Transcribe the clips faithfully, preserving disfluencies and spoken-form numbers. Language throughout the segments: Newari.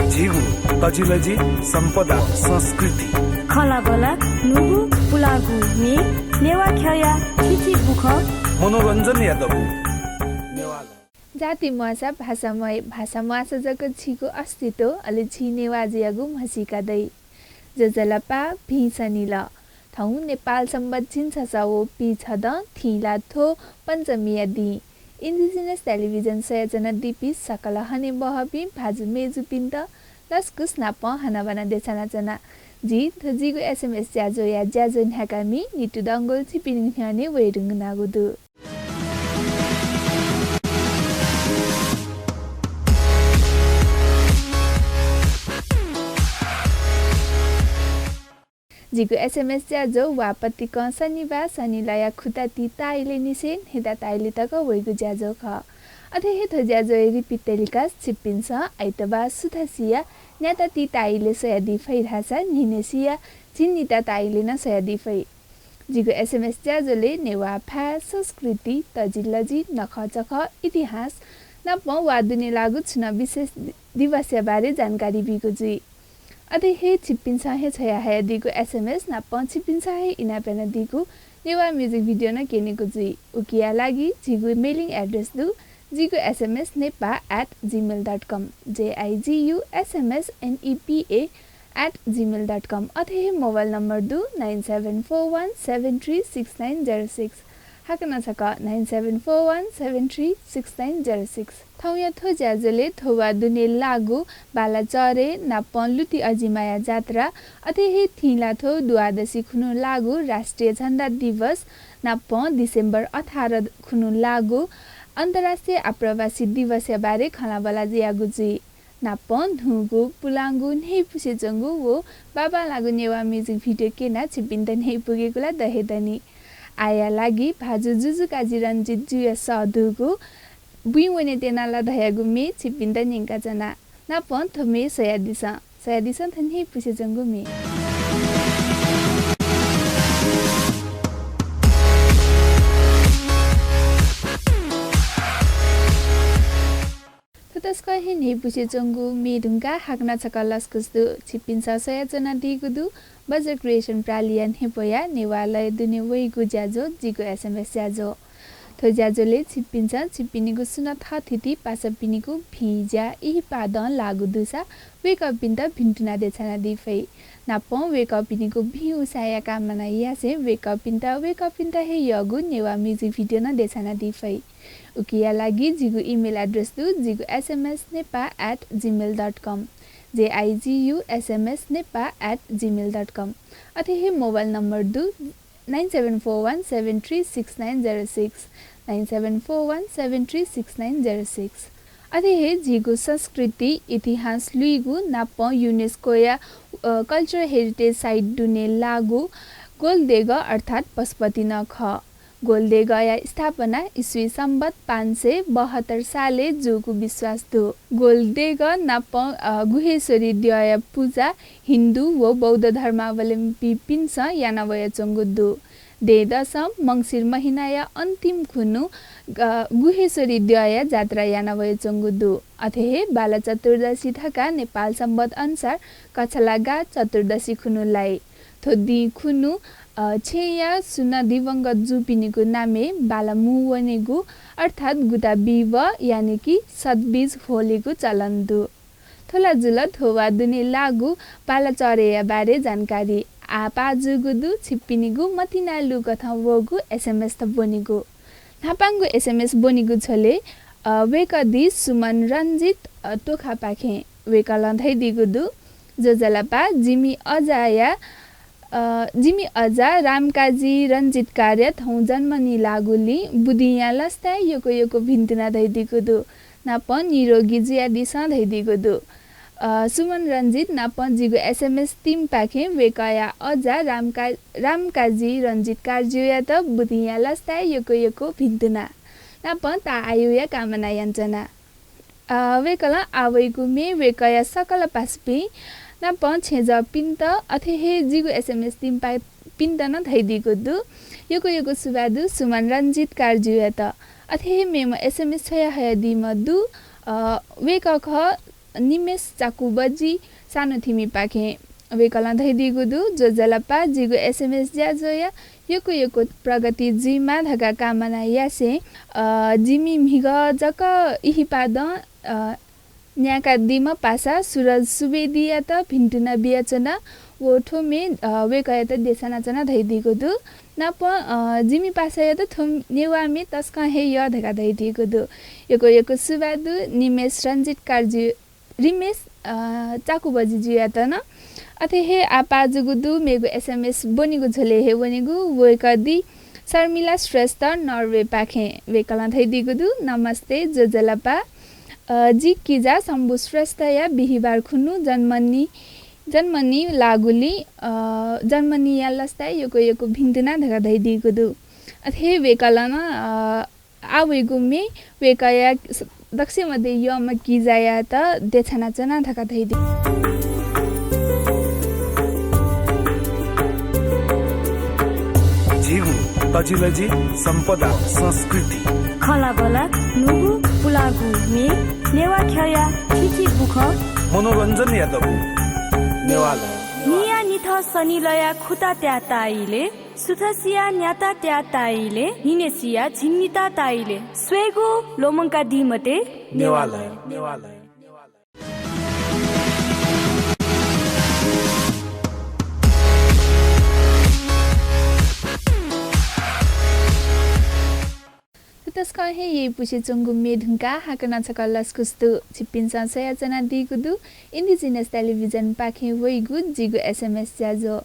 झीगु तजिलजि, सम्पदा, संस्कृति, खँल्हाबल्हा, न्हूगु पुलांगु म्ये, नेवाः ख्यःया थीथी बुखँ, मनोरञ्जनया दबू। नेवाः जाति म्वाःसा भाषा म्वाइ, भाषा म्वाःसा जक झीगु अस्तित्व, अले झी नेवाः जुयागु म्हसीका दइ। ज्वजलपा, भिं सनिल। थौं नेपाल संवत् झिंछसः व पीछदँ थिंलाथ्व पञ्चमीया दिं। Indigenous Television स्वयाच्वनादीपिं सकल हनेबहःपिं भाजु मय्जुपिन्त लसकुस नापं हनाबना देछानाच्वना। जिं थ्व जिगु एसएमएस ज्याझ्वःया ज्याझ्वः न्ह्याकामि नितु डंगोल छिपिनि न्ह्यःने वयेधुंकूगु दु। जिगु एसएमएस ज्याझ्वः वाःपतिकं शनिबाः सनिलया खुताति ताःइलय् निसें न्हय्ता ताःइलय् तक वइगु ज्याझ्वः खः। अथे हे थ्व ज्याझ्वःया repeat telecast छिकपिन्सं आइतबाः सुथसिया न्याताति ताःइलय् स्वयादी फइ धाःसा न्हिनय्सिया झिंनिता ताःइलय् नं स्वयादी फइ। जिगु एसएमएस ज्याझ्वलय् नेवाः भाय्, संस्कृति, तजिलजि, नखःचखः, इतिहास नापं वा दुने लाःगु छुं नं विशेष दि-, दिवसया बारे जानकारी बीगु जुइ। अथे हे छिकपिन्सं हे छ्वयाहयादीगु एसएमएस नापं छिकपिन्सं हे इनाप यानादीगु नेवाः music video नं क्यनेगु जुइ। उकिया लागि जिगु mailing address दु, jigusmsnepa at gmail dot com, J I G U S M S N E P A at gmail dot com। अथे हे मोबाइल नम्बर दु, nine seven four one seven three six nine zero six। हाकनं छकः, nine seven four one seven three six nine zero six। थौंया थ्व ज्याझ्वलय् थ्व वा दुने लाःगु बालाचह्रे नापं लुति अजिमाया जात्रा, अथे हे थिंलाथ्व द्वादशी खुन्हु लाःगु राष्ट्रिय झण्डा दिवस नापं December अठार खुन्हु लाःगु अन्तर्राष्ट्रिय आप्रवासी दिवसया बारे खँल्हाबल्हा जुयागु जुइ। नापं न्हूगु, पुलांगु, न्ह्यइपुसे च्वंगु व बांबांलाःगु नेवाः music video क्यनाः छिकपिन्त न्ह्यइपुगेगु ला द हे दनि। आःया लागि भाजु जुजुकाजी रंजित जुया सः दुगु बुँइ वने त्यना ला धयागु म्ये छिकपिन्त न्यंकाच्वना। नापं थ्व म्ये स्वयादिसँ, स्वयादिसँ थ्व न्ह्यइपुसे च्वंगु म्ये। थ्व तसकं हे न्ह्यइपुसे च्वंगु म्ये धुंकाः हाकनं छकः लसकुस दु। छिकपिन्सं स्वयाच्वनादीगु दु बज्र क्रिएसन प्रालिया न्ह्यब्वया नेवालय दुने वइगु ज्याझ्वः जिगु एसएमएस ज्याझ्वः। थ्व ज्याझ्वलय् छिकपिन्सं छिकपिनिगु सुं नं थःथिति पासापिनिगु भिं ज्या इहिपादँ लाःगु दुसा वय्कःपिन्त भिन्तुना देछानादी फइ। नापं वय्कःपिनिगु भिं उसाँय्या कामना यासें वय्कःपिन्त वय्कःपिन्त हे यःगु नेवाः music video नं देछानादी फइ। उकिया लागि जिगु email address दु, जिगु SMS नेपा at gmail dot com, J I G U S M S नेपा at gmail dot com। अथे हे मोबाइल नम्बर दु, nine seven four one seven three six nine zero six, nine seven four one seven three six nine zero six। अथे हे झीगु संस्कृति, इतिहास लुइगु नापं युनेस्कोया, अ, cultural heritage site दुने लाःगु गोलदेगः अर्थात् पशुपति नं खः। गोलदेगःया स्थापना इस्वी संवत् पाँच सय बहत्तर सालय् जूगु विश्वास दु। गोलदेगः नापं, अ, गुह्येश्वरी द्यःया पुजा हिन्दू व बौद्ध धर्मावलम्बीपिन्सं याना वयाच्वंगु दु। दँय्‌दसं मंसिर महिनाया अन्तिम खुन्हु, अ, गुह्येश्वरी द्यःया जात्रा याना वयाच्वंगु दु। अथे हे बाला चतुर्दशी धकाः नेपाल संवत् अनुसार कछलागा चतुर्दशी खुन्हु लाइ। थ्व दिं खुन्हु, अ, छेँया सुं नं दिवंगत जूपिनिगु नामय् बाला मू वनेगु अर्थात् गुता बिव यानि कि सद्बीज ह्वलेगु चलन दु। थ्व ला जुल थ्व वा दुने लाःगु बालाचह्रेया बारे जानकारी। आः पाः जूगु दु छिकपिनिगु मतिनाय् लुगथं वःगु एसएमएस त ब्वनेगु। न्हापांगु एसएमएस ब्वनेगु झ्वलय्, अ, वय्कः दी सुमन रंजित, अ, तोखापाखें। वय्कलं धयादीगु दु, ज्वजलपा, जिमि अजाया, अ, जिमि अजा रामकाजी रंजित कार्य थौं जन्म निलाःगुलिं बुदिंया लसताय् यक्व यक्व भिन्तुना धयादीगु दु। नापं निरोगी जुयादिसँ धयादीगु दु। अ, सुमन रंजित नापं जिगु एसएमएस team पाखें वय्कःया अजा रामका-, रामकाजी रंजित कार्जुयात बुदिंया लसताय् यक्व यक्व भिन्तुना। नापं ताःआयुया कामना यानाच्वना। अ, वय्कलं आः वइगु म्ये वय्कःया सकल पासापिं नापं छेँजःपिन्त अथे हे जिगु एसएमएस team पा-, पिन्त नं धयादीगु दु। यक्व यक्व सुभाय् दु सुमन रंजित कार्जुयात। अथे हे मेम्ह एसएमएस छ्वयाहयादीम्ह दु, अ, वय्कः खः निमेश चाकुबजि सानोथिमिपाखें। वय्‌कलं धयादीगु दु, ज्वजलपा, जिगु एसएमएस ज्याझ्वःया यक्व यक्व प्रगति जुइमा धकाः कामना यासें, अ, जिमि म्हिगः जक इहिपादँ, अ, न्यायेकादीम्ह पासा सुरज सुवेदीयात भिन्तुना बियाच्वना। व थ्व म्ये, अ, वय्‌कःयात देछानाच्वना धयादीगु दु। नापं, अ, जिमि पासायात थ्व नेवाः म्ये तसकं हे यः धकाः धयादीगु दु। यक्व यक्व सुभाय् दु निमेश रञ्जित कार्जु, रिमेश, अ, चाकुबजिजुयात नं। अथे हे आः पाः जूगु दु मेगु एसएमएस ब्वनेगु झ्वलय् हे वनेगु। वय्‌कः दी शर्मिला श्रेष्ठ नर्वेपाखें। वय्‌कलं धयादीगु दु, नमस्ते, ज्वजलपा। अ, जि किजा शम्भु श्रेष्ठया बिहिबार खुन्हु जन्मनि, जन्मनि लाःगुलिं, अ, जन्मनिया लसताय् यक्व यक्व भिन्तुना धकाः धयादीगु दु। अथे हे वय्‌कलं नं, अ, आः वइगु म्ये वय्‌कःया स-, दक्वसिबें यःम्ह किजायात देछानाच्वना धकाः धयादी। झीगु तजिलजि सम्पदा संस्कृति। खँल्हाबल्हा न्हूगु पुलांगु म्ये, नेवाः ख्यःया थीथी बुखँ। मनोरञ्जनया दबू नेवालय। निया निथं सनिलया खुता त्याः ताः इलय्, सुथसिया न्याता त्याः ताः इलय्, न्हिनेसिया झिंनिता ताः इलय् स्वयेगु ल्वःमंकादी मते। नेवालय। थ्व तसकं हे यइपुसे च्वंगु म्ये धुंकाः हाकनं छकः लसकुस दु। छिकपिन्सं स्वयाच्वनादीगु दु Indigenous Television पाखें वइगु जिगु एसएमएस ज्याझ्वः।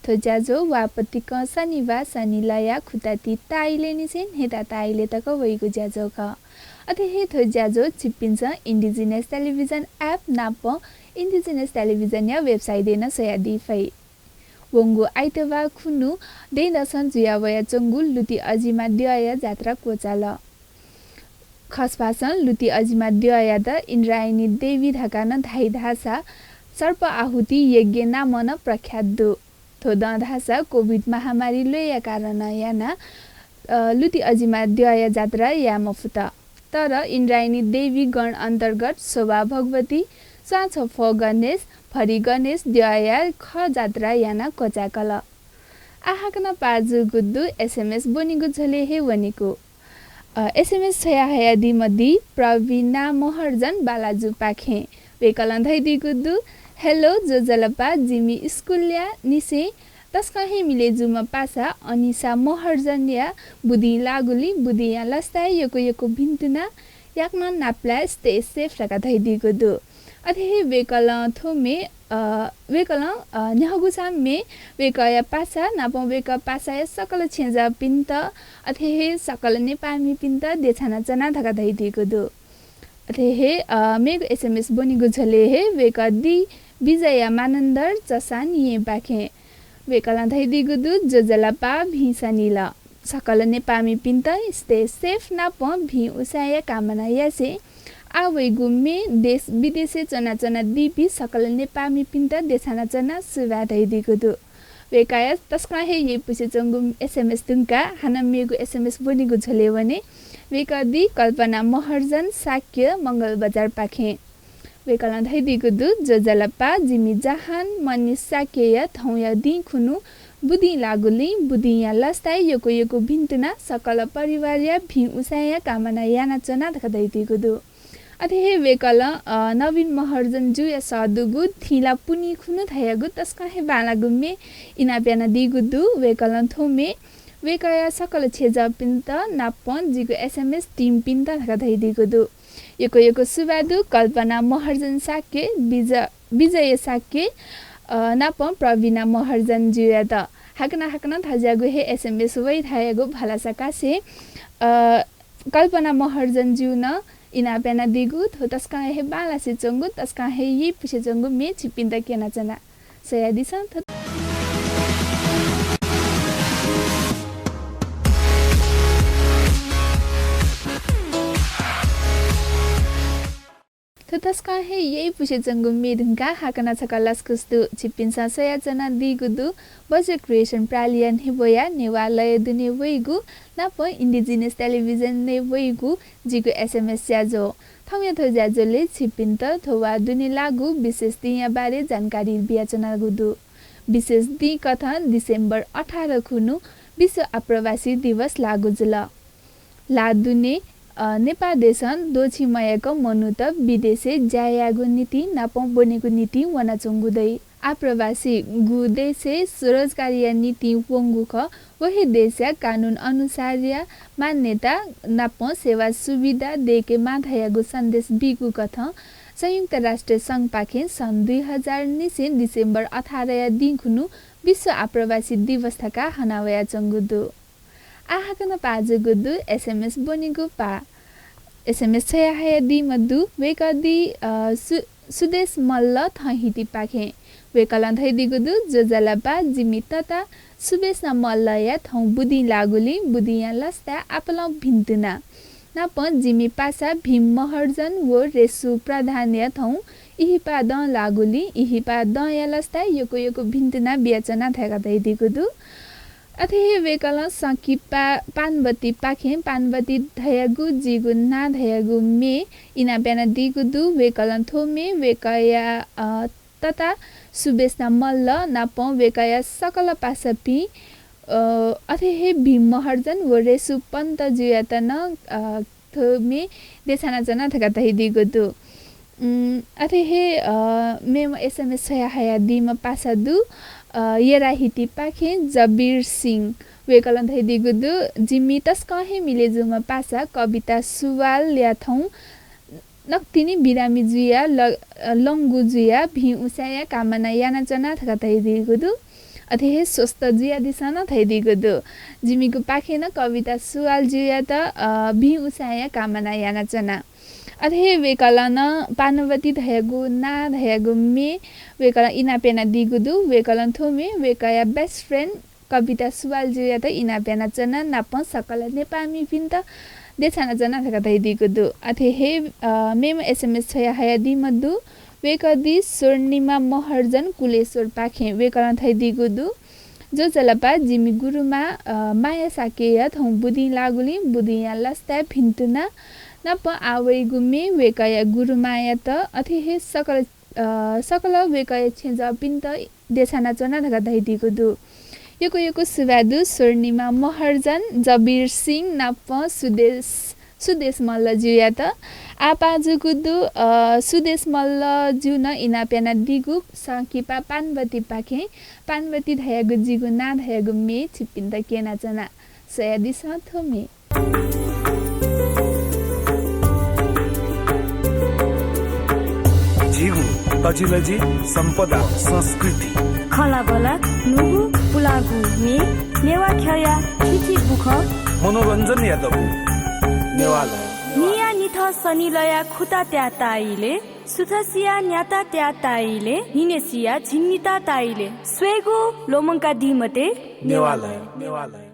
थ्व ज्याझ्वः वाःपतिकं शनिबाः सनिलया खुता ति ताः इलय्‌निसें न्हय्‌ता ताः इलय् तक वइगु ज्याझ्वः खः। अथे हे थ्व ज्याझ्वः छिकपिन्सं Indigenous Television app नापं Indigenous Television या website-य् नं स्वयादी फइ। वंगु आइतबाः खुन्हु दँय्‌दसं जुया वयाच्वंगु लुति अजिमा द्यःया जात्रा क्वचाल। खस भासं लुति अजिमा द्यःयात इन्द्रायणी देवी धकाः नं धाइ धाःसा सर्प आहुति यज्ञ नामं नं प्रख्यात दु। थ्व दँ धाःसा कोभिड महामारी ल्वय्‌या कारणं यानाः, अ, लुति अजिमा द्यःया जात्रा याये मफुत। तर इन्द्रायणी देवी गण अन्तर्गत शोभा भगवती, स्वांछ्वफ्वः गणेश, भरि गणेश द्यःया खः जात्रा यानाः क्वचाय्‌कल। आः हाकनं पाः जूगु दु एसएमएस ब्वनेगु झ्वलय् हे वनेगु। अ, एसएमएस छ्वयाहयादीम्ह दी प्रवीणा महर्जन बालाजुपाखें। वय्‌कलं धयादीगु दु, हेलो ज्वजलपा, जिमि स्कुलया निसें तसकं हे मिलय् जूम्ह पासा अनिसा महर्जनया बुदिं लाःगुलिं बुदिंया लसताय् यक्व यक्व भिन्तुना, याकनं नापलाये, stay safe धकाः धयादीगु दु। अथे हे वय्‌कलं थ्व म्ये, अ, वय्‌कलं, अ, न्ह्यागुसां म्ये वय्‌कःया पासा नापं वय्‌कः पासाया सकल छेँजःपिन्त, अथे हे सकल नेपाःमिपिन्त देछानाच्वना धकाः धयादीगु दु। अथे हे, अ, मेगु एसएमएस ब्वनेगु झ्वलय् हे वय्‌कः दी विजया मानन्धर चसान येँपाखें। वय्‌कलं धयादीगु दु, ज्वजलपा, भिं सनिल। सकल नेपाःमिपिन्त stay safe नापं भिं उसाँय्‌या कामना यासें आः वइगु म्ये देश विदेशय् च्वनाच्वनादीपिं सकल नेपाःमिपिन्त देछानाच्वना सुभाय् धयादीगु दु। वय्‌कःया तसकं हे यइपुसे च्वंगु एसएमएस धुंकाः हानं मेगु एसएमएस ब्वनेगु झ्वलय् वने। वय्‌कः दी कल्पना महर्जन शाक्य मंगलबजारपाखें। वय्‌कलं धयादीगु दु, ज्वजलपा, जिमि जहान मनिष शाक्यया थौंया दिं खुन्हु बुदिं लाःगुलिं बुदिंया लसताय् यक्व यक्व भिन्तुना सकल परिवारया भिं उसाँय्‌या कामना यानाच्वना धकाः धयादीगु दु। अथे हे वय्‌कलं, अ, नवीन महर्जन जुया सः दुगु थिंला पुन्हि खुन्हु धयागु तसकं हे बांलाःगु म्ये इनाप यानादीगु दु। वय्‌कलं थ्व म्ये वय्‌कःया सकल छेँजःपिन्त नापं जिगु एसएमएस team-पिन्त धकाः धयादीगु दु। यक्व यक्व सुभाय् दु कल्पना महर्जन शाक्य, विज-, विजय शाक्य, अ, नापं प्रवीणा महर्जन जुयात। हाकनं हाकनं थज्याःगु हे एसएमएस वइ धयागु भलसा कासें, अ, कल्पना महर्जन ज्यू नं इनाप यानादीगु, थ्व तसकं हे बांलासे च्वंगु, तसकं हे यइपुसे च्वंगु म्ये छिकपिन्त क्यनाच्वना। स्वयादिसँ। थ्व, थ्व तसकं हे यइपुसे च्वंगु म्ये धुंकाः हाकनं छकः लसकुस दु। छिकपिन्सं स्वयाच्वनादीगु दु वज्र क्रिएसन प्रालिया न्ह्यब्वया नेवाः लय् दुने वइगु नापं Indigenous Television-य् वइगु जिगु एसएमएस ज्याझ्वः। थौंया थ्व ज्याझ्वलय् छिकपिन्त थ्व वा दुने लाःगु विशेष दिंया बारे जानकारी बियाच्वनागु दु। विशेष दिं कथं December अठार खुन्हु विश्व आप्रवासी दिवस लागू जुल। ला दुने, अ, नेपाः देशं द्वःछि मयाक मनूत विदेशय् ज्या यायेगु निंतिं नापं ब्वनेगु निंतिं वनाच्वंगु दइ। आप्रवासी गु देशय् स्वरोजगारीया निंतिं वंगु खः, व हे देशया कानून अनुसारया मान्यता नापं सेवा सुविधा दयेकेमाः धयागु सन्देश बीगु कथं संयुक्त राष्ट्र संघपाखें सन् दुई हजार निसें December अठारया दिं खुन्हु विश्व आप्रवासी दिवस धकाः हनावयाच्वंगु दु। आः हाकनं पाः जूगु दु एसएमएस ब्वनेगु पाः। एसएमएस छ्वयाहयादीम्ह दु, वय्कः दी, अ, सु-, सुदेश मल्ल थःहितिपाखें। वय्कलं धयादीगु दु, ज्वजलपा, जिमि तता सुबेसना मल्लया थौं बुदिं लाःगुलिं बुदिंया लसताय् आपालं भिन्तुना। नापं जिमि पासा भीम महर्जन व रेसु प्रधानया थौं इहिपा दँ लाःगुलिं इहिपा दँया लसताय् यक्व यक्व भिन्तुना बियाच्वना धकाः धयादीगु दु। अथे हे वय्कलं संकिपा पानवतीपाखें, पानवती धयागु जिगु नां धयागु म्ये इनाप यानादीगु दु। वय्कलं थ्व म्ये वय्कःया, अ, तता सुबेसना मल्ल नापं वय्कःया सकल पासापिं, अ, अथे हे भीम महर्जन व रेसु पन्तजुयात नं, अ, थ्व म्ये देछानाच्वना धकाः धयादीगु दु। उम्, अथे हे, अ, मेम्ह एसएमएस छ्वयाहयादीम्ह पासा दु, अ, येराहितिपाखें जबिर सिंह। वय्कलं धयादीगु दु, जिमि तसकं हे मिले जूम्ह पासा कविता सुवालया थौं नकतिनि बिरामी जुया ल-, अ, लंगु जुया भिं उसाँय्‌या कामना यानाच्वना धकाः धयादीगु दु। अथे हे स्वस्थ जुयादिसँ नं धयादीगु दु। जिमिगु पाखें नं कविता सुवाल जुयात, अ, भिं उसाँय्‌या कामना यानाच्वना। अथे हे वय्कलं नं पानवती धयागु नां धयागु म्ये वय्कलं इनाप यानादीगु दु। वय्कलं थ्व म्ये वय्कःया best friend कविता सुवाल जुयात इनाप यानाच्वना नापं सकल नेपाःमिपिन्त देछानाच्वना धकाः धयादीगु दु। अथे हे, अ, मेम्ह एसएमएस छ्वयाहयादीम्ह दु, वय्कः दी स्वर्णिमा महर्जन कुलेश्वरपाखें। वय्कलं धयादीगु दु, ज्वजलपा, जिमि गुरुमां, अ, माया शाक्यया थौं बुदिं लाःगुलिं बुदिंया लसताय् भिन्तुना नापं आः वइगु म्ये वय्कःया गुरुमांयात अथे हे सकल अ, सकल वय्कःया छेँजःपिन्त देछानाच्वना धकाः धयादीगु दु। यक्व यक्व सुभाय् दु स्वर्णिमा महर्जन, जबिर सिंह नापं सुदेश, सुदेश मल्लजुयात। आः पाः जूगु दु, अ, सुदेश मल्लजुं नं इनाप यानादीगु संकिपा पानवतीपाखें। पानवती धयागु जिगु नां धयागु म्ये छिकपिन्त क्यनाच्वना। स्वयादिसँ थ्व म्ये। झीगु तजिलजि सम्पदा संस्कृति। खँल्हाबल्हा न्हूगु पुलांगु म्ये, नेवाः ख्यःया थीथी बुखँ। मनोरञ्जनया दबू नेवालय्। न्हियान्हिथं सनिलया खुता त्याः ताइले, सुथसिया न्याता त्याः ताइले, न्हिनेसिया झिंनिता ताइले। स्वयेगु ल्वःमंकादी मते। नेवालय्।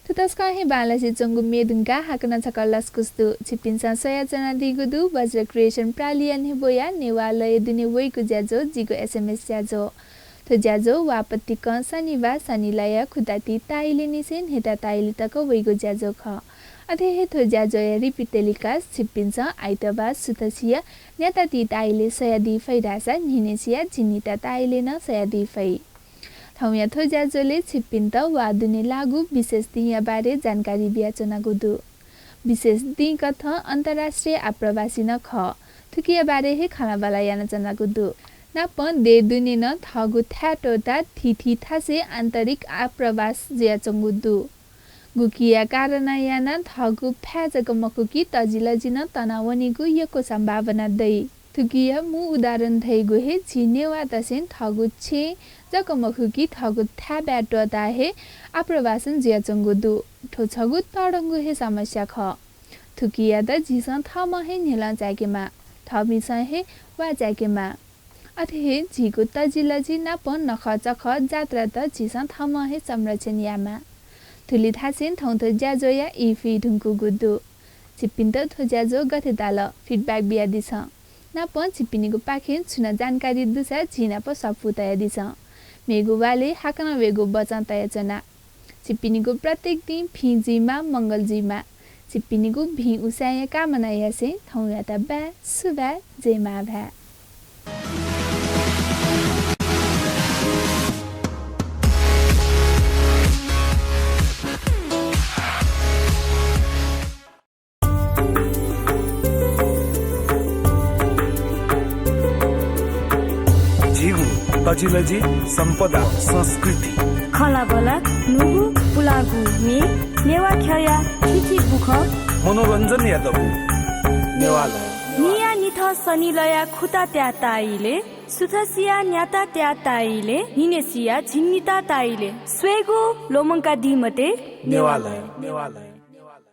थ्व तसकं हे बांलासे च्वंगु म्ये धुंकाः हाकनं छकः लसकुस दु। छिकपिन्सं स्वयाच्वनादीगु दु वज्र क्रिएसन प्रालिया न्ह्यब्वया नेवाः लय् दुने वइगु ज्याझ्वः जिगु एसएमएस ज्याझ्वः। थ्व ज्याझ्वः वापतिकं शनिबाः सनिलया खुताति ताइलेनिसें न्हेता ताइले तक वइगु ज्याझ्वः खः। अथे हे थ्व ज्याझ्वःया repeat telecast छिकपिन्सं आइतबाः सुथसिया न्याताति ताइले सयादी फइ धाःसा न्हिनेसिया झिंनिता ताइले नं सयादी फइ। थौंया थ्व ज्याझ्वलय् छिकपिन्त वा दुने लाःगु विशेष दिंया बारे जानकारी बियाच्वनागु दु। विशेष दिं कथं अन्तर्राष्ट्रिय आप्रवासी नं खः। थुकिया बारे हे खँल्हाबल्हा यानाच्वनागु दु। नापं देय् दुने नं थःगु थाय् त्वःताः थीथी थासय् आन्तरिक आप्रवास जुयाच्वंगु दु। गुकिया कारणं यानाः थःगु थाय् जक मखु कि तजिलजि नं तनावनीगु यक्व सम्भावना दइ। थुकिया मू उदाहरण धइगु हे झी नेवाःतय्सं थःगु छेँ जक मखु कि थःगु थाय्‌बाय् त्वःताः हे आप्रवासन जुयाच्वंगु दु। थ्व छगू तःधंगु हे समस्या खः। थुकियात झीसं थःम्हं हे न्ह्यलं चाय्‌केमाः, थःम्हं हे वाः चाय्‌केमाः। अथे हे झीगु तजिलजि नाप नखःचखः जात्रात झीसं थःम्हं हे संरक्षण यायेमाः। थुलि धासें थौं थ्व ज्याझ्वःया ई फुइ धुंकूगु दु। छिकपिन्त थ्व ज्याझ्वः गथे ताल, feedback बियादिसँ। नापं छिकपिनिगु पाखें छुं नं जानकारी दुसा झी नाप स्वापू तयादिसँ। मेगु वालय् हाकनं वयेगु बचं तयाच्वना। छिकपिनिगु प्रत्येक दिं भिं जुइमा, मंगल जुइमा। छिकपिनिगु भिं उसाँय्‌या कामना यासें थौंयात बाय्, सुभाय्, जय मांभाय्। झीगु तजिलजि, सम्पदा, संस्कृति, खँल्हाबल्हा, न्हूगु पुलांगु म्ये, नेवाः ख्यःया थीथी बुखँ, मनोरञ्जनया दबू नेवालय। न्हियान्हिथं सनिलया खुता त्याः ताइलय्, सुथसिया न्याता त्याः ताइलय्, न्हिनेसिया झिंनिता ताइलय्, स्वयेगु ल्वःमंकादी मते। नेवालय, नेवालय।